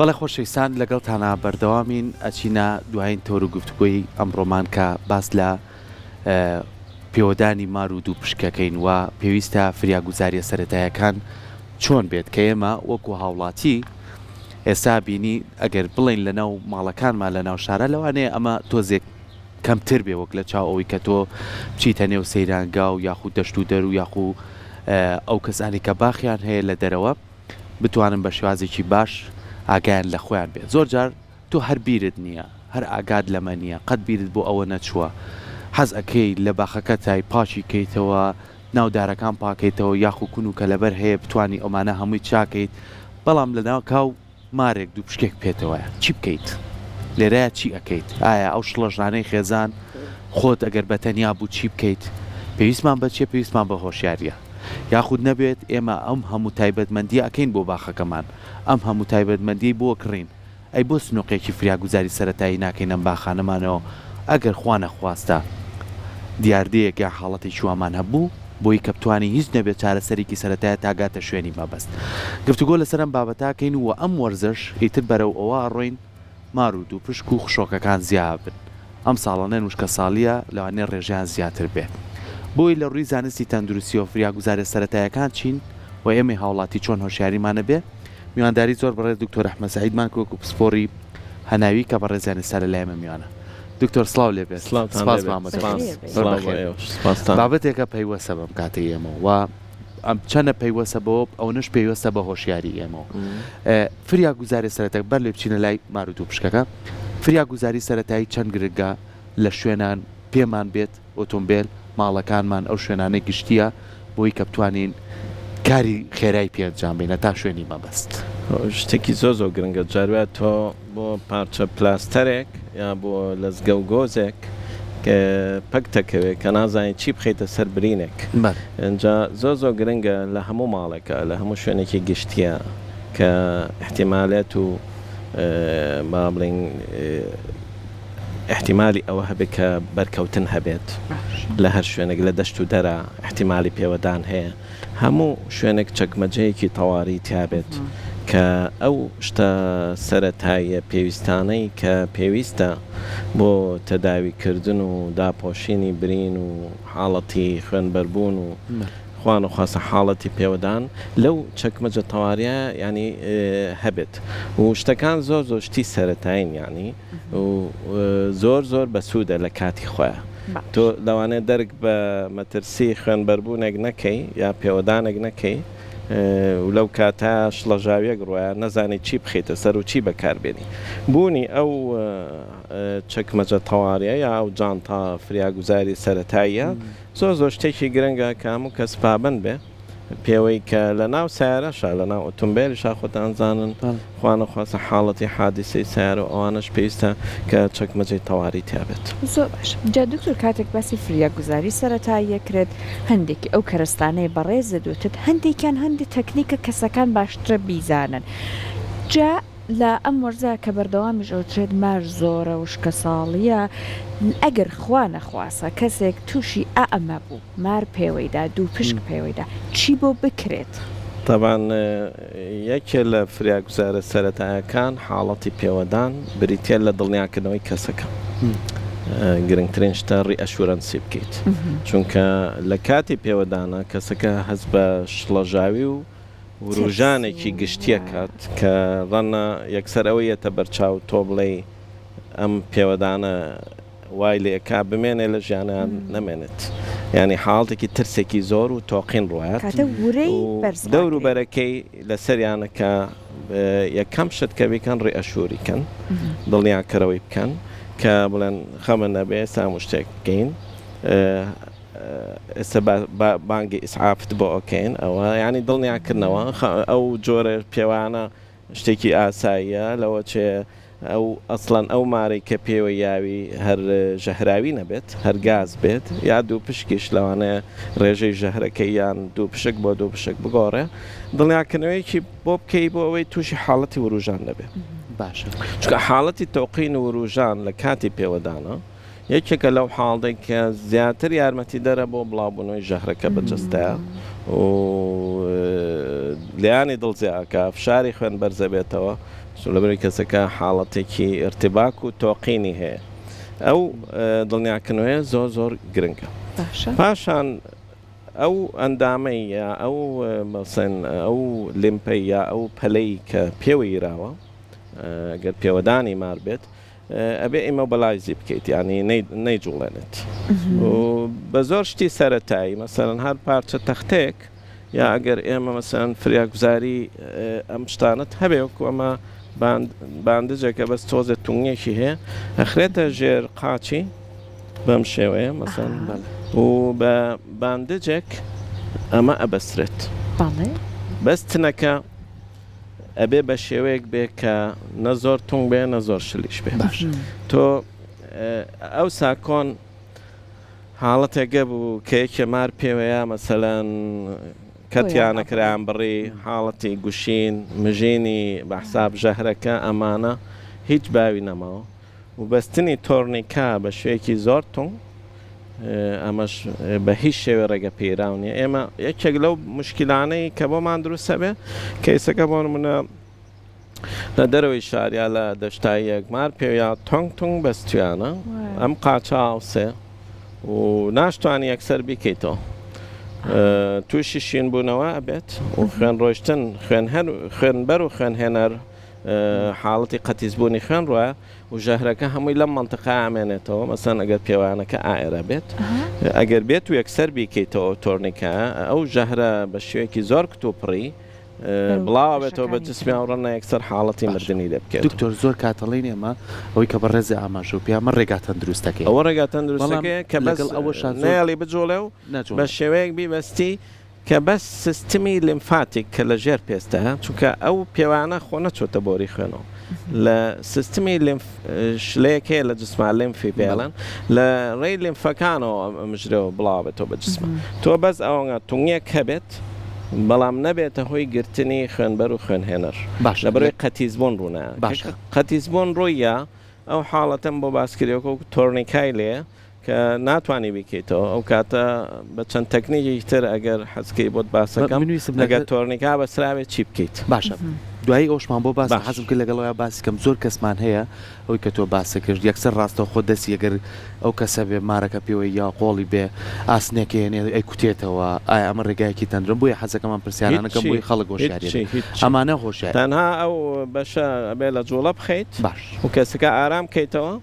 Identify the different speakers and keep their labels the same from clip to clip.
Speaker 1: بەڵێ خۆشەویستان لەگەڵتانا بەردەوامین ئەچینە دوایین تەور و گفتوگۆی ئەمڕۆمان کە باس لە پێوەدانی مار و دووپشکەکەین و پێویستە فریاگوزاریە سەرەتایەکان چۆن بێت کە ئێمە وەکو هاوڵاتی ئێستا بینی ئەگەر بڵێین لەناو ماڵەکانمان لەناو شارە لەوانەیە ئەمە تۆزێک کەمتر بێ وەک لە چاو ئەوەی کە تۆ بچیتە نێو سەیرانگا و یاخو دەشت و دەر و یاخو ئەو کەسانی کە باخیان هەیە لە دەرەوە بتوانن بە شێوازێکی باش ئاگایان لە خۆیان بێت زۆر جار تۆ هەر بیرت نییە هەر ئاگات لەمە نییە قەت بیرت بۆ ئەوە نەچووە حەز ئەکەی لە باخەکەتای پاکی کەیتەوە ناو دارەکان پاکەیتەوە یاخو کون و کەلەبەر هەیە بتوانی ئەمانە هەمووی چاکەیت بەڵام لەناکاو مارێک دووپشکێک پێتەوەیە چی بکەیت لێرەیا چی ئەکەیت ئایا ئەو شڵەژانەی خێزان خۆت ئەگەر بەتەنیا بوو چی بکەیت پێویستمان بە چیە پێویستمان بە هۆشیاریە یاخود نەبێت ئێمە ئەم هەموو تایبەتمەندیە ئەکەین بۆ باخەکەمان ئەم هەموو تایبەتمەندیەی بۆ کڕین ئەی بۆ سنوقێکی فریاگوزاری سەرەتایی ناکەین ئەم باخانەمانەوە ئەگەر خوا نەخواستە دیاردەیەک یان حاڵەتێکی وامان هەبوو بۆی کە بتوانین هیچ نەبێت چارەسەرێکی سەرەتایە تا گاتە شوێنی مەبەست گفتوگۆ لەسەر ئەم بابەتە ئەکەین و ئەم وەرزەش ئیتر بەرەو ئەوە ئەڕۆین مار و دووپشک و خشۆکەکان زیا بن ئەم ساڵانەن وشکەساڵیە لەوانەیە ڕێژەیان زیاتر بێ بۆی لە ڕووی زانستی تەندروستیەوە فریاگوزارە سەرەتایەکان چین و ئێمەی هاوڵاتی چۆن هۆشیاریمان هەبێ میوانداری زۆر بەڕێز دکتۆر ئەحمەد سەعیدمان کە وەکو پسپۆڕی هەناوی کە بەڕێزیان ئێستا لە لای ئێمە میوانە. دکتۆر سڵاو لێ بێت.
Speaker 2: سڵاوتان
Speaker 1: سپاس
Speaker 2: لێ
Speaker 1: بۆ
Speaker 2: بێت.
Speaker 1: ئامادەبوونت.
Speaker 2: سپاس.
Speaker 1: زۆر
Speaker 2: سڵاو بۆ
Speaker 1: بەخێر بێی.
Speaker 2: ئێوەش. سپاستان.
Speaker 1: بابەتێکە پەیوەستە بەم کاتەی ئێمەوە و ئەم چەنە پەیوەستە بەوە ئەوەنەش پەیوەستە بە هۆشیاری ئێمەوە. فریاگوزاری سەرەتایی بەر لەوەی بچینە لای مار و دووپشکەکە فریاگوزاری سەرەتایی چەند گرنگە لە شوێنان پێمان بێت ئۆتۆمبێل، ماڵەکانمان، ئەو شوێنانەی گشتییە بۆی کە بتوانین کاری خێرای پێ ئەنجام بەین هەتا شوێنی مەبەست.
Speaker 2: شتێکی زۆر زۆر گرنگە جاروایە تۆ بۆ پارچە پلاستەرێک یا بۆ لەزگە و گۆزێک پەک دەکەوێت کە نازانی چی بخەیتە سەر برینێک ئینجا زۆر زۆر گرنگە لە هەموو ماڵێکە لە هەموو شوێنێکی گشتیە کە ئیحتیمالێت و با بڵێین ئیحتیمالی ئەوە هەبێت کە بەرکەوتن هەبێت لە هەر شوێنێک لە دەشت و دەرا ئیحتیمالی پێوەدان هەیە هەموو شوێنێک چەکمەجەیەکی تەواری تیابێت کە ئەو شتە سەرەتاییە پێویستانەی کە پێویستە بۆ تەداوی کردن و داپۆشینی برین و حاڵەتی خوێنبەربوون و خوانەخواستە حاڵەتی پێوەدان لەو چەکمەجە تەواریە یانی هەبێت و شتەکان زۆر زۆر شتی سەرەتایین یانی و زۆر زۆر بەسوودە لە کاتی خۆیا تۆ لەوانەیە دەرک بە مەترسی خوێنبەربوونێک نەکەی یا پێوەدانێک نەکەی و لەو کاتە شڵەژاویەک ڕۆیە نەزانی چی بخەیتە سەر و چی بەکاربێنی بوونی ئەو چەکمەجە تەواریە یا ئەو جانتا فریاگوزاری سەرەتاییە زۆر زۆر شتێکی گرنگە کە هەموو کەس پابەند بێ پێوەی کە لە ناو سەیارەشا لە ناو ئۆتۆمبێلیشا خۆتان زانن خوا نەخواستە حاڵەتی حادیسەی سەیارە و ئەوانەش پێویستە کە چەکمەجەی تەواری تیا بێت.
Speaker 3: زۆر باشە جا دکتۆر کاتێک باسی فریاگوزاری سەرەتایی ئەکرێت هەندێکی ئەو کەرەستانەی بەڕێزت وتت هەندێکیان هەندێ تەکنیکە کەسەکان باشترە بیزانن جا لە ئەم وەرزە کە بەردەوامیش ئەوترێت مار زۆرە وشکەساڵیە ئەگەر خوا نەخواسە کەسێک توشی ئا ئەمە بوو مار پێوەیدا دووپشک پێوەیدا چی بۆ بکرێت؟
Speaker 2: تەبعەن یەکێ لە فریاگوزارە سەرەتایەکان حاڵەتی پێوەدان بریتیە لە دڵنیاکردنەوەی کەسەکە گرنگترین شتە reassurance ی بکەیت چونکە لە کاتی پێوەدانە کەسەکە هەست بە شڵەژاوی و وروژانێکی گشتیە کات کە ڕەنە یەکسەر ئەوە یەتە بەرچاو تۆ بڵێی ئەم پێوەدانە وای لێکا بمێنێ لە ژیانیان نەمێنێت یانی حاڵتێکی ترسێکی زۆر و تۆقین ڕوات دەور و بەرەکەی لەسەریانە کە یەکەم شت کە بیکەن reassure ی کەن دڵنیاکەرەوەی بکەن کە بڵێن خەمە نەبێ سام و شتێک بکەین ئێستا بانگی ئیسعافت بۆ ئەکەین ئەوە یانی دڵنیاکردنەوە ئەو جۆرە پێوانە شتێکی ئاساییە لەوە چێ ئەو ئەسڵەن ئەو مارەی کە پێوە یاوی هەر ژەهراوی نەبێت هەر گاز بێت یا دوو پشکیش لەوانەیە ڕێژەی ژەهرەکەی یان دوو پشک بۆ دوو پشک بگۆڕێ دڵنیاکردنەوەیەکی بۆ بکەی بۆ ئەوەی تووشی حاڵەتی وروژان نەبێ
Speaker 1: باشە
Speaker 2: چونکە حاڵەتی تۆقین و وروژان لە کاتی پێوەدانە. یەکێکە لەو حاڵتەی کە زیاتر یارمەتیدەرە بۆ بڵاوبوونەوەی ژەهرەکە بە جەستەیا و لێیانی دڵ زیا ئەکا، فشاری خوێن بەرزەبێتەوە، لەبەرئەوەی کەسەکە حاڵەتێکی ئیرتیباک و تۆقینی هەیە. ئەو دڵنیاکردنەوەیە زۆر زۆر گرنگە. پاشان ئەو ئەندامەی یا ئەو مەسەن ئەو لیمپەی یا ئەو پەلەی کە پێوەی گیراوە گەر پێوەدانی مار بێت ئەبێ immobilize ی بکەیت یانی نەیجوڵێنێت و بە زۆر شتی سەرەتایی مەسەلەن هەر پارچە تەختەیەک یا ئەگەر ئێمە مەسەلەن فریاگوزاری ئەم شتانەت هەبێ وەکو ئەمە باندجێکە بەس تۆزێ تونگێکی هەیە ئەخرێتە ژێر قاچی بەم شێوەیە مەسەن و بە باندجێک ئەمە ئەبەسترێت بەس تنەکە ئەبێ بە شێوەیەک بێ کە نە زۆر تونگ بێ نە زۆر شلیش بێ تۆ ئەوسا کۆن حاڵەتێک گەبوو کە یەکێ مار پێوەیە مەسەلەن کەتیانە کرایان بڕی حاڵەتی گوشین مژینی بە حساب ژەهرەکە ئەمانە هیچ باوی نەماوە و بەستنی تۆرنیکا بە شێوەیەکی زۆر تونگ ئەمەش بە هیچ شێوێ ڕێگە پێیراو نیە ئێمە یەکێک لەو مشکلانەی کە بۆمان دروستە بێ کەیسەکە بۆ نمونە لە دەرەوەی شار یا لە دەشتاییەک مار پێویا تۆنگ تونگ بەستویانە ئەم قاچە ئاوسێ و ناشتوانی یەکسەر بیکەیتەوە تووشی شین بوونەوە ئەبێت و خوێن ڕۆشتن خوێن هەر خوێنبەر و خوێنهێنەر حاڵەتی قەتیسبوونی خوێن ڕۆیە و ژەهرەکە هەمووی لەم مەنتقەیە ئەمێنێتەوە مەسەن ئەگەر پێوانەکە ئائێرە بێت ئەگەر بێت و یەکسەر بیکەیتەوە تۆرنیکە ئەو ژەهرە بە شێوەیەکی زۆر کتوپڕی بڵاوەبێتەوە بە جسمی و ڕەنە یەکسەر حاڵەتی مردنی لێ بکەوێتەوە.
Speaker 1: دکتۆر زۆر کات ئەڵێین ئێمە ئەوەی کە بەڕێزێ ئاماژەو پێ ئەمە ڕێگا تەندروستەکەیە
Speaker 2: ئەوە ڕێگا تەندروستەکەیە کە بەس لەگەڵ ئەوەشا زۆر نەیەڵی بجوڵێ و بە شێوەیەک بیبەستی کە بەس سیستمی lymphatic کە لە ژێر پێستە چونکە ئەو پێوانە خۆ نەچۆتە بۆری خوێنەوە لە سیستمی lymph شلەیەک هەیە لە جسما لیمفی پێڵێن لە ڕێی لیمفەکانەوە ئەمژرەوە بڵاوبێتەوە بە جسمە تۆ بەس ئەوەنگە تونگێک هەبێت بەڵام نەبێتە هۆی گرتنی خوێنبەر و خوێنهێنەر
Speaker 1: باشە
Speaker 2: لەبەرەوەی قەتیسبوون ڕوونایە
Speaker 1: باشە
Speaker 2: قەتیسبوون ڕوویە ئەو حاڵەتەم بۆ باس کردی وەکو تۆرنیکای لێ کە ناتوانی بیکەیتەوە ئەو کاتە بە چەند تەکنیکێکی تر ئەگەر حەزکەی بۆت باسەکەم
Speaker 1: من ویستم
Speaker 2: ئەگەر
Speaker 1: لەگەر
Speaker 2: تۆرنیکا بەسراوێ چی بکەیت.
Speaker 1: باشە دوایی ئەوشمان بۆ باس کە
Speaker 2: باش.
Speaker 1: حەزم کرد لەگەڵ ئەویا باسی کەم زۆر کەسمان هەیە ئەوەی کە تۆ باست کرد یەکسەر ڕاستەوخۆ دەستی ئەگەر ئەو کەسە بێ مارەکە پێوەی یا قۆڵی بێ ئاسنێک هێنێ ئەیکوتێتەوە ئایا ئەمە ڕێگایەکی تەندرم بۆیە حەزەکەم ئەم پرسیارانە کەم
Speaker 2: هیچی
Speaker 1: بۆی خەڵک هۆشیاری
Speaker 2: هیچی
Speaker 1: بێ
Speaker 2: هیچی
Speaker 1: ئەمانە هۆشیار
Speaker 2: تەنها ئەو بەشە ئەبێ لە جوڵە بخەیت
Speaker 1: باش.
Speaker 2: و کەسەکە ئارام کەیتەوە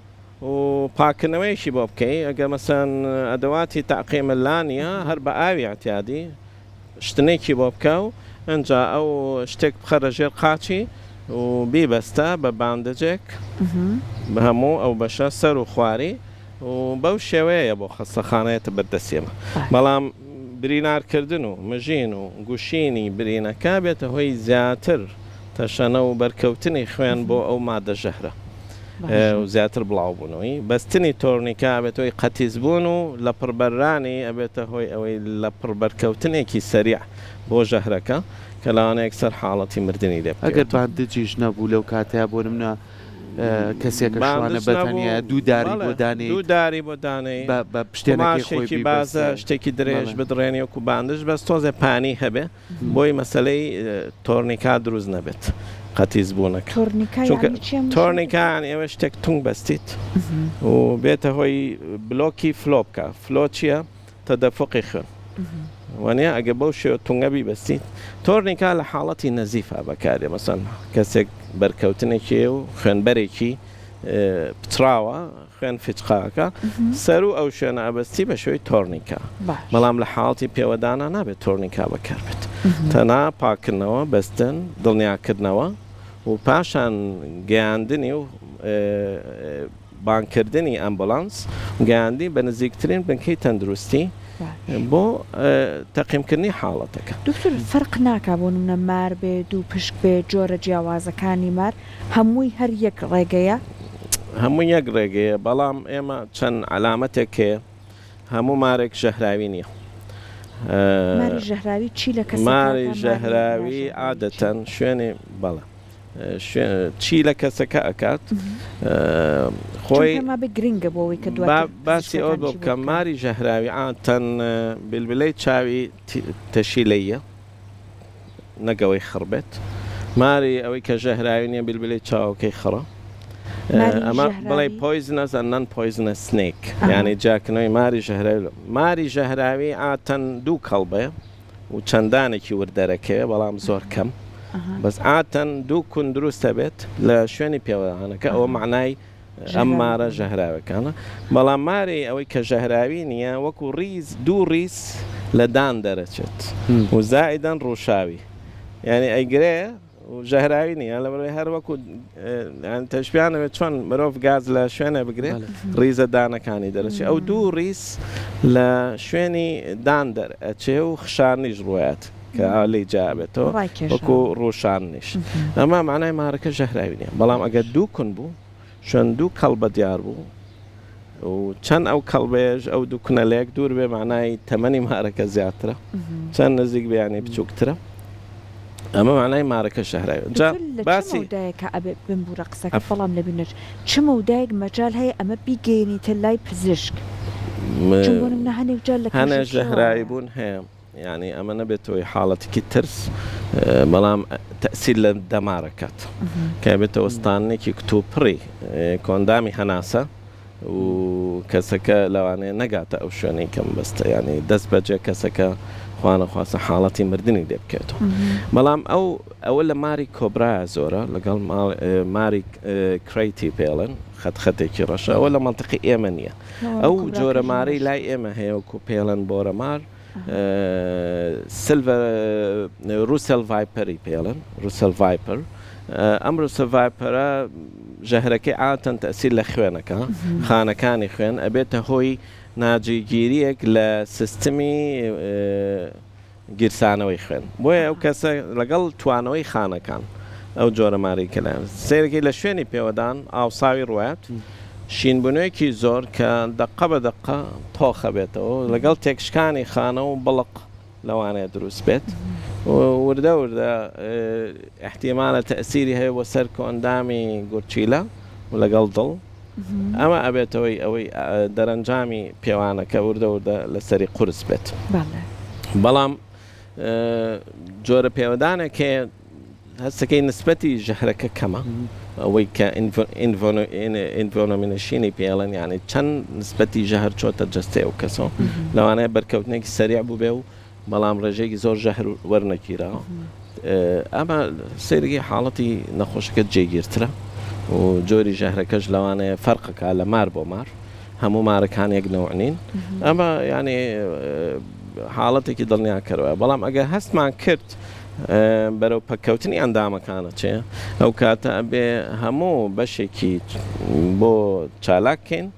Speaker 2: و پاککردنەوەیەکی بۆ بکەی ئەگەر مەسەلەن ئەدەواتی تەعقیمت لا نییە هەر بە ئاوی ئیعتیادی شتنێکی بۆ بکە و ئنجا ئەو شتێک بخەرە ژێر قاچی و بیبەستە بە باندجێک هەموو ئەو بەشە سەر و خواری و بەو شێوەیە بۆ خەستەخانە یەتە بەردەستی ئێمە بەڵام برینارکردن و مژین و گوشینی برینەکە بێتە هۆی زیاتر تەشەنە و بەرکەوتنی خوێن بۆ ئەو مادە ژەهرە و زیاتر بڵاوبوونەوەی. بەستنی تۆرنیکە ئەبێتە هۆی قەتیسبوون و لەپڕبەررانی ئەبێتە هۆی ئەوەی لەپڕبەرکەوتنێکی سەریع بۆ ژەهرەکە کە لەوانەیە یەکسەر حاڵەتی مردنی لێ
Speaker 1: ئەگەر
Speaker 2: بکەوێتەوە.
Speaker 1: باندجیش نەبوو لەو کاتەیا بۆ نمونە کەسێکە شوانە
Speaker 2: باندج
Speaker 1: بەتەنیا
Speaker 2: نەبوو
Speaker 1: دوو داری بۆ
Speaker 2: بەڵێ
Speaker 1: دانێیت
Speaker 2: دوو داری بۆ دانێی
Speaker 1: بە بە پشتێنەکەی خۆی
Speaker 2: قوماشێکی بازە
Speaker 1: بیبەستێ
Speaker 2: شتێکی درێژ
Speaker 1: بەڵێ.
Speaker 2: بدڕێنی وەکو باندج بەس تۆزێ پانی هەبێ بۆی مەسەلەی تۆرنیکا دروست نەبێت قەتیس بوونەکە
Speaker 3: تۆرنیکا
Speaker 2: چونکە
Speaker 3: یانی چی ئەم وشەیە؟
Speaker 2: تۆرنیکا یانی ئێوە شتێک تونگ بەستیت و بێتە هۆی بلۆکی flow بکە flow چییە تەدەفوقی خوێن وانە ئەگە بەو شێوە تونگە بیبەستیت تۆرنیکا لە حاڵەتی نەزیفا بەکارێ مەسەن کەسێک بەرکەوتنێکی و خوێنبەرێکی پچڕاوە خوێن فیچقاکە سەروو ئەو شوێنە ئەبەستی بە شێوەی تۆرنیکا بەڵام لە حاڵەتی پێوەدانا نابێت تۆرنیکا بەکاربێت تەنها پاککردنەوە بەستن دڵنیاکردنەوە و پاشان گەیاندنی و بانگکردنی ئەمبولانس گەیاندنی بە نزیکترین بنکەی تەندروستی بۆ تەقیمکردنی حاڵەتەکە.
Speaker 3: دکتۆر فەرق ناکا بۆ نمونە مار بێ دووپشک بێ جۆرە جیاوازەکانی مار هەمووی هەر یەک ڕێگەیە؟
Speaker 2: هەمووی یەک ڕێگەیە بەڵام ئێمە چەند عەلامەتێک هەیە هەموو مارێک ژەهراوی نییە.
Speaker 3: ماری ژەهراوی چی لە کەسێک
Speaker 2: ماری
Speaker 3: ناکا ماری
Speaker 2: ژەهراوی
Speaker 3: ناژەهراوی چی؟
Speaker 2: عادەتەن شوێنی بەڵێ. چی لە کەسەکە ئەکات خۆی
Speaker 3: گرنگە بۆ ئەوەی کە دواتر
Speaker 2: باسی ئەوە بۆ بکەم ماری ژەهراوی عادەتەن بلبلەی چاوی تەشی لێیە نەک ئەوەی خڕ بێت ماری ئەوەی کە ژەهراوی نییە بلبلەی چاوەکەی خڕە ئەمە بڵێ poisonous and non poisonous snake یعنی جاکنەوەی ماری ژەهراوی ماری ژەهراوی عادەتەن دوو کەڵبەیە و چەندانێکی ورد دەرەکەوێ بەڵام زۆر کەم بەس عادەتەن دوو کون دروست ئەبێت لە شوێنی پێوەدانەکە ئەوە مەعنای ئەم مارە ژەهراوەکانە بەڵام ماری ئەوەی کە ژەهراوی نییە وەکو ڕیز دوو ڕیز لە دان دەرەچێت و زائیدەن ڕووشاوی یعنی ئەیگرێ و ژەهراوی نییە لەبەرئەوەی هەر وەکو یانی تەشبیان ئەوێ چۆن مرۆڤ گاز لە شوێنێ بگرێ ڕیزە دانەکانی دەرەچێ ئەو دوو ڕیز لە شوێنی دان دەرئەچێ و خشانیش ڕوات کە لێی جیابێتەوە وەکو ڕووشانیش ئەمە معنای مارەکە ژەهراوی نییە بەڵام ئەگەر دوو کون بوو شوێن دوو کەڵبە دیار بوو و چەند ئەو کەڵبەیەش ئەو دوو کونە لەیەک دوور بێ معنای تەمەنی مارەکە زیاترە چەند نزیک بێ یانی بچووکترە ئەمە معنای مارەکە ژەهراوی جا باسی
Speaker 3: مەودایەکە ئەبێ بمبورە قسەکە بەڵام لەبیر نەچێ چ مەودایەک مەجال هەیە ئەمە بیگەیەنیتە لای پزیشک چون بۆ نمونە هەنێک جار لە
Speaker 2: هەنێ ژەهراوی بوون هەیە یانی ئەمە نەبێتە هۆی حاڵەتێکی ترس بەڵام تەئسیر لە دەمار ئەکات کە ئەبێتە وەستاندنێکی کتوپڕی کۆئەندامی هەناسە و کەسەکە لەوانەیە نەگاتە ئەو شوێنەی کە مەبەستە یانی دەست بەجێ کەسەکە خوانەخواستە حاڵەتی مردنی لێ بکەوێتەوە بەڵام ئەو ئەوە لە ماری کۆبرایە زۆرە لەگەڵ ماری کرەیتی پێڵێن خەت خەتێکی ڕەشە ئەوە لە مەنتیقی ئێمە نییە ئەو جۆرە مارەی لای ئێمە هەیە وەکو پێڵێن بۆرەمار سلڤەر ڕوسێل ڤایپەری پێڵێن ڕوسێل ڤایپەر ئەم ڕوسێل ڤایپەرە ژەهرەکەی عادەتەن تەئسیر لە خوێنەکە خانەکانی خوێن ئەبێتە هۆی ناجێگیریەک لە سیستمی گیرسانەوەی خوێن بۆیە ئەو کەسە لەگەڵ توانەوەی خانەکان ئەو جۆرە مارەی کە لە سەیرەکەی لە شوێنی پێوەدان ئاوساوی ڕوات شینبوونەوەیەکی زۆر کە دەقە بە دەقە تۆخ ئەبێتەوە لەگەڵ تێکشکانی خانە و بڵق لەوانەیە دروست بێت و وردە وردە ئیحتیمالە تەئسیری هەیە بۆ سەر کۆئەندامی گورچیلە و لەگەڵ دڵ ئەمە ئەبێتەوەی ئەوەی دەرەنجامی پێوانەکە وردە وردە لەسەری قورس بێت بەڵام جۆرە پێوەدانێک هەیە هەستەکەی نسبەتی ژەهرەکە کەمە ئەوەی کە ئینڤۆنۆمینشینی پێڵێن یعنی چەند نسبەتی ژەهر چۆتە جەستەی ئەو کەسەوە لەوانەیە بەرکەوتنێکی سەریع بووبێ و بەڵام ڕێژەیەکی زۆر ژەهر وەرنەگیراوە ئەمە سەیرەکەی حاڵەتی نەخۆشەکە جێگیرترە و جۆری ژەهرەکەش لەوانەیە فەرقەکە لە مار بۆ مار هەموو مارەکان یەک نەوع نین ئەمە یعنی حاڵەتێکی دڵنیاکەرەوە بەڵام ئەگەر هەستمان کرد بەرەو پەککەوتنی ئەندامەکان ئەچێ ئەو کاتە ئەبێ هەموو بەشێکی بۆ چالاک کەین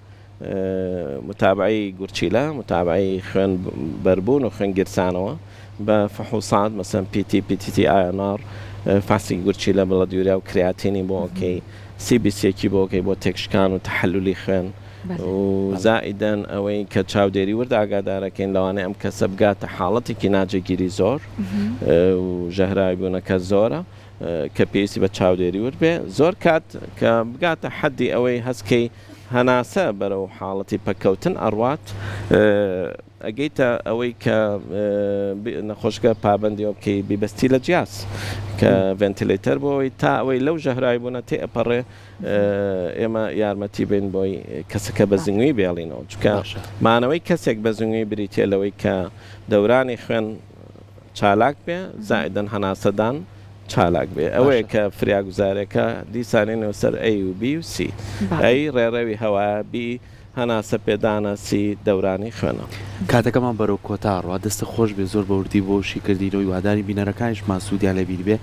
Speaker 2: متابعەی گورچیلە متابعەی خوێن بەربوون و خوێن گیرسانەوە بە فحوصات مەسەن PT PTT INR فحسی گورچیلە blood urea و کرێاتینی بۆ ئەکەی CBC ێکی بۆ ئەکەی بۆ تێکشکان و تەحەلولی خوێن و زائیدەن ئەوەی کە چاودێری ورد ئاگادارەکەین لەوانەیە ئەم کەسە بگاتە حاڵەتێکی ناجێگیری زۆر و ژەهراوی بوونەکە زۆرە کە پێویستی بە چاودێری ورد بێ زۆر کات کە بگاتە حەدی ئەوەی هەستکەی هەناسە بەرەو حاڵەتی پەککەوتن ئەڕوات ئەگەیتە ئەوەی کە نەخۆشەکە پابەندی ئەوە بکەی بیبەستی لە جیاز کە ڤێنتیلەیتەر بۆ ئەوەی تا ئەوەی لەو ژەهراوی بوونە تێ ئەپەڕێ ئێمە یارمەتی بین بۆی کەسەکە بە زنگوی بێڵینەوە چونکە مانەوەی کەسێک بە زنگوی بریتە لەوەی کە دەورانی خوێن چالاک بێ زائیدەن هەناسەدان چالاک بێ ئەوەیە کە فریاگوزارێکە دیسانینەوە سەر A و B و C A ڕێڕەوی هەوایە B هەناسە پێدانە C دەورانی خوێنە.
Speaker 1: کاتەکەمان بەرەو کۆتا ئەڕوا دەستت خۆش بێ زۆر بە وردی بۆ شیکردینەوەی هیوادارین بینەرەکانیشمان سوودیان لێ بینیبێ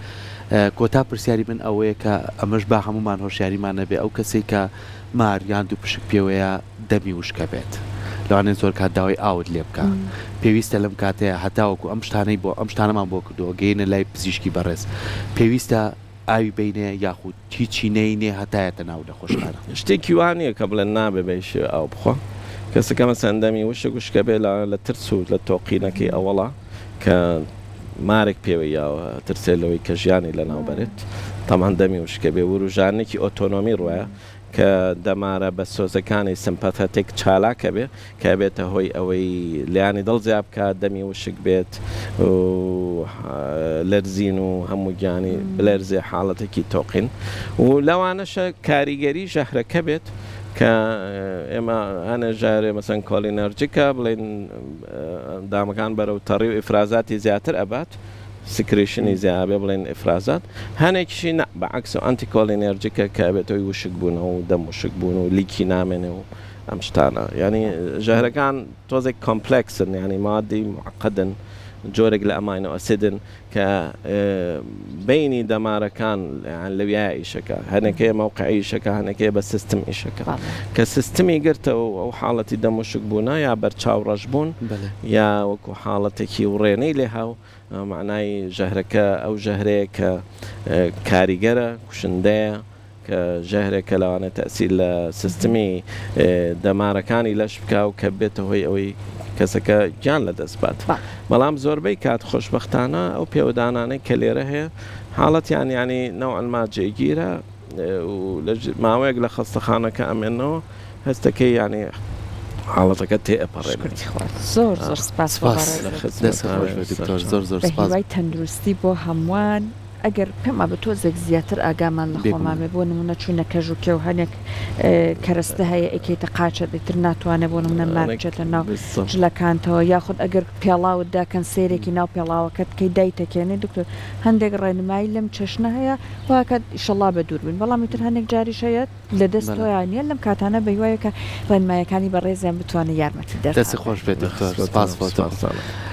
Speaker 1: کۆتا پرسیاری من ئەوەیە کە ئەمەش با هەموومان هۆشیاریمان نەبێ ئەو کەسەی کە مار یان دووپشک پێوەیە دەمی وشکە بێت لەوانەیە زۆر کات داوای ئاوت لێ بکا پێویستە لەم کاتەیە هەتاوەکو ئەم شتانەی بۆ ئەم شتانەمان بۆ کردووە گەینە لای پزیشکی بەڕێز پێویستە ئاوی بەینێ یاخود هیچی نەینێ هەتا یەتە ناو نەخۆشخانە.
Speaker 2: شتێکی وا نییە کە بڵێن نابێ بە هیچ شێوەیەک ئاو بخوا. کەسەکە مەسەلەن دەمی وشک وشکە بێ لەوانەیە لە ترس و لە تۆقینەکەی ئەوەڵا کە مارێک پێوەی یاوە ئەترسێ لەوەی کە ژیانی لەناو بەرێت. تەبعەن دەمی وشکە بێ وروژانێکی ئۆتۆنۆمی ڕوایە کە دەمارە بەسۆزەکانی sympathetic چالاک ئەبێ کە ئەبێتە هۆی ئەوەی لێیانی دڵ زیا بکات دەمی وشک بێت و لەرزین و هەموو گیانی بلەرزێ حاڵەتێکی تۆقین و لەوانەشە کاریگەری ژەهرەکە بێت کە ئێمە هەنێ ژەهرێ مەسەن cholinergic ە بڵێن دامەکان بەرەو تەڕی و ئیفرازاتی زیاتر ئەبات secretion ی زیا ئەبێ بڵێن ئیفرازات هەنێکیشی نا بە عەکس و anticholinergic ە کە ئەبێتە هۆی وشک بوونەوە و دەم وشک بوون و لیکی نامێنێ و ئەم شتانە یانی ژەهرەکان تۆزێک complex ن یانی مادی معقدن جۆرێک لە amino acid ن کە بینی دەمارەکان لەویایە ئیشەکە هەنێکەیە مەوقعی ئیشەکە هەنێکەیە بە سیستم ئیشەکە کە سیستمی گرتەوە ئەو حاڵەتی دەموشک بوونە یا بەرچاو ڕەش بوون یا وەکو حاڵەتێکی وڕێنەی لێهاو مەعنای ژەهرەکە ئەو ژەهرەیە کە کاریگەرە کوشندەیە کە ژەهرێکە لەوانەیە تەئسیر لە سیستمی دەمارەکانی لەش بکا و کە ببێتە هۆی ئەوەی کەسەکە گیان لەدەست بات. بەڵام زۆربەی کات خۆشبەختانە ئەو پێوەدانانەی کە لێرە هەیە حاڵەتیان یانی نەوعەن ما جێگیرە و لە ماوەیەک لە خەستەخانەکە ئەمێنەوە هەستەکەی یانی حاڵەتەکە تێ ئەپەڕێنێت.
Speaker 3: شوکرتی خوا زۆر زۆر سپاس بۆ
Speaker 1: سپاس.
Speaker 3: بەڕێزت.
Speaker 1: دەستت خۆش بێت دکتۆر زۆر زۆر
Speaker 3: بە
Speaker 1: سپاس.
Speaker 3: هیوای تەندروستی بۆ هەمووان. ئەگەر پێم وابێ تۆزێک زیاتر ئاگامان لە خۆمان
Speaker 1: بێگومان.
Speaker 3: بێ بۆ نمونە چونە کەژ و کێو هەنێک کەرەستە هەیە ئەیکەیتە قاچت ئیتر ناتوانێ بۆ نمونە مار بچێتە ناو
Speaker 2: بالضبط.
Speaker 3: جلەکانتەوە یاخود ئەگەر پێڵاوت داکەن سەیرێکی ناو پێڵاوەکەت بکەی دایتەکێنی دکتۆر هەندێک ڕێنمایی لەم چەشنە هەیە واکات ئیشەڵا بە دوور بین بەڵام ئیتر هەنێک جاریش هەیە لە دەست
Speaker 1: بەڵێ.
Speaker 3: تۆیا نیە لەم کاتانە بە هیوایە کە ڕێنمایەکانی بەڕێزیان بتوانێ یارمەتیدەرتان
Speaker 1: دەستت
Speaker 3: بێت.
Speaker 1: خۆش بێت
Speaker 2: لە
Speaker 1: دکتۆر
Speaker 2: خزمەتتانم
Speaker 1: سپاس بۆ تۆ.
Speaker 2: سپاستانم.